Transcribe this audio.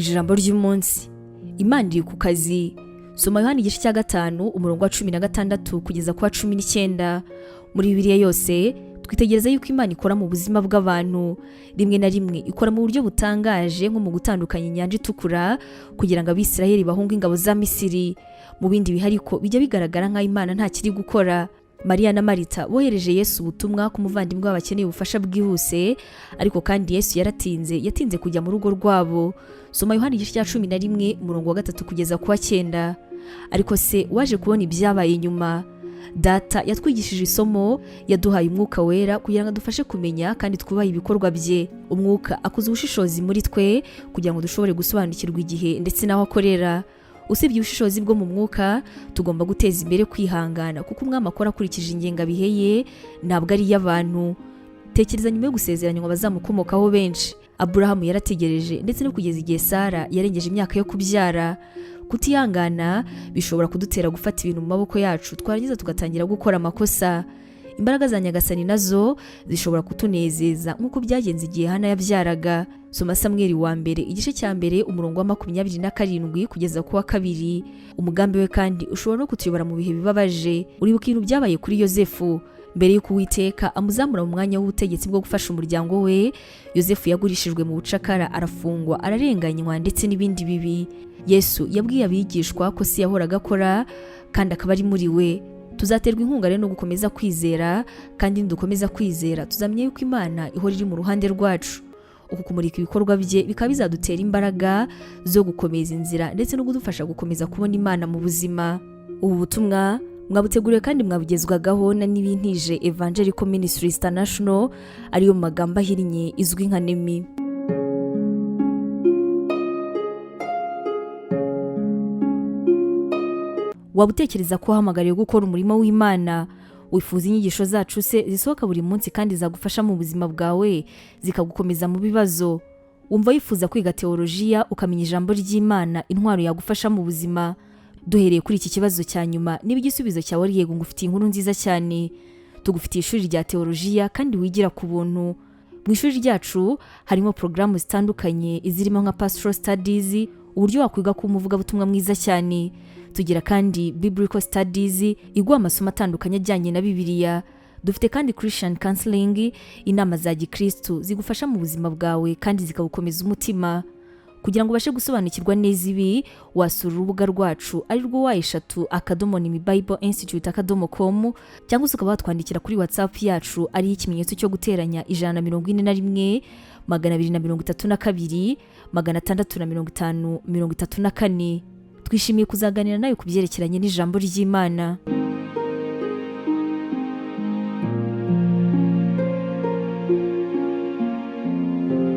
Ijambo ry'umunsi: Imana iri ku kazi. Soma Yohani igice cya 5, umurongo wa 16 kugeza ku wa 19. Muri Bibiliya yose twitegereza yuko Imana ikora mu buzima bw'abantu. Rimwe na rimwe ikora mu buryo butangaje, nko mu gutandukanya Inyanja Itukura kugira ngo Abisirayeli bahunge ingabo za Misiri. Mu bindi bihe ariko bijya bigaragara nk'aho Imana nta kiri gukora. Mariya na Marita bohereje Yesu ubutumwa ku muvandimwe wabo akeneye ubufasha bwihuse, ariko kandi Yesu yaratinze, yatinze kujya mu rugo rwabo. Soma Yohani igice cya 11, umurongo wa 3 kugeza ku wa 9. Ariko se waje kubona ibyabaye nyuma? Data yatwigishije isomo, yaduhaye Umwuka Wera kugira ngo adufashe kumenya kandi twubahe ibikorwa bye. Umwuka akuza ubushishozi muri twe kugira ngo dushobore gusobanukirwa igihe ndetse n'aho akorera. Usibye ubushishozi bwo mu mwuka, tugomba guteza imbere kwihangana, kuko umwami akora akurikije ingengabihe ye, ntabwo ari iy'abantu. Tekereza nyuma yo gusezeranywa abazamukomokaho benshi, Aburahamu yarategereje ndetse no kugeza igihe Sara yarengeje imyaka yo kubyara. Kutihangana bishobora kudutera gufata ibintu mu maboko yacu, twarangiza tugatangira gukora amakosa. Imbaraga za Nyagasani nazo zishobora kutunezeza, nk'uko byagenze igihe Hana yabyaraga. Soma Samweli wa mbere igice cya 1, umurongo wa 27 kugeza ku wa 2. Umugambi we kandi ushobora no kutuyobora mu bihe bibabaje. Uribuka ibintu byabaye kuri Yozefu? Mbere y'uko Uwiteka amuzamura mu mwanya w'ubutegetsi bwo gufasha umuryango we, Yozefu yagurishijwe mu bucakara, arafungwa, ararenganywa ndetse n'ibindi bibi. Yesu yabwiye abigishwa ko si yahoraga akora kandi akaba ari muri we. Tuzaterwa inkunga rero no gukomeza kwizera, kandi nidukomeza kwizera tuzamenya yuko Imana ihora iri mu ruhande rwacu. Uku kumurika ibikorwa bye bikaba bizadutera imbaraga zo gukomeza inzira ndetse no kudufasha gukomeza kubona Imana mu buzima. Ubu butumwa mwabuteguriwe kandi mwabugezwagaho na Nibintije Evangelical Ministries International, ariyo mu magambo ahinnye izwi nka NEMI. Waba utekereza ko wahamagariwe gukora umurimo w'Imana? Wifuza inyigisho zacu se zisohoka buri munsi kandi zagufasha mu buzima bwawe, zikagukomeza mu bibazo? Wumva wifuza kwiga teolojiya, ukamenya ijambo ry'Imana, intwaro yagufasha mu buzima? Duhereye kuri iki kibazo cya nyuma, niba igisubizo cyawe ari yego, ngufitiye inkuru nziza cyane. Tugufitiye ishuri rya teolojiya kandi wigira ku buntu. Mu ishuri ryacu harimo porogaramu zitandukanye zirimo nka Pastoral Studies, uburyo wakwiga kuba umuvugabutumwa mwiza cyane. Tugira kandi Biblical Studies, iguha amasomo atandukanye ajyanye na Bibiliya. Dufite kandi Christian Counseling, inama za gikristu zigufasha mu buzima bwawe kandi zikagukomeza umutima. Kugira ngo ubashe gusobanukirwa neza ibi, wasura urubuga rwacu ari rwo www.nimibibleinstitute.com, cyangwa se ukaba watwandikira kuri WhatsApp yacu ariyo ikimenyetso cyo guteranya 141 232 650 34. Twishimiye kuzaganira nawe ku byerekeranye n'ijambo ry'Imana.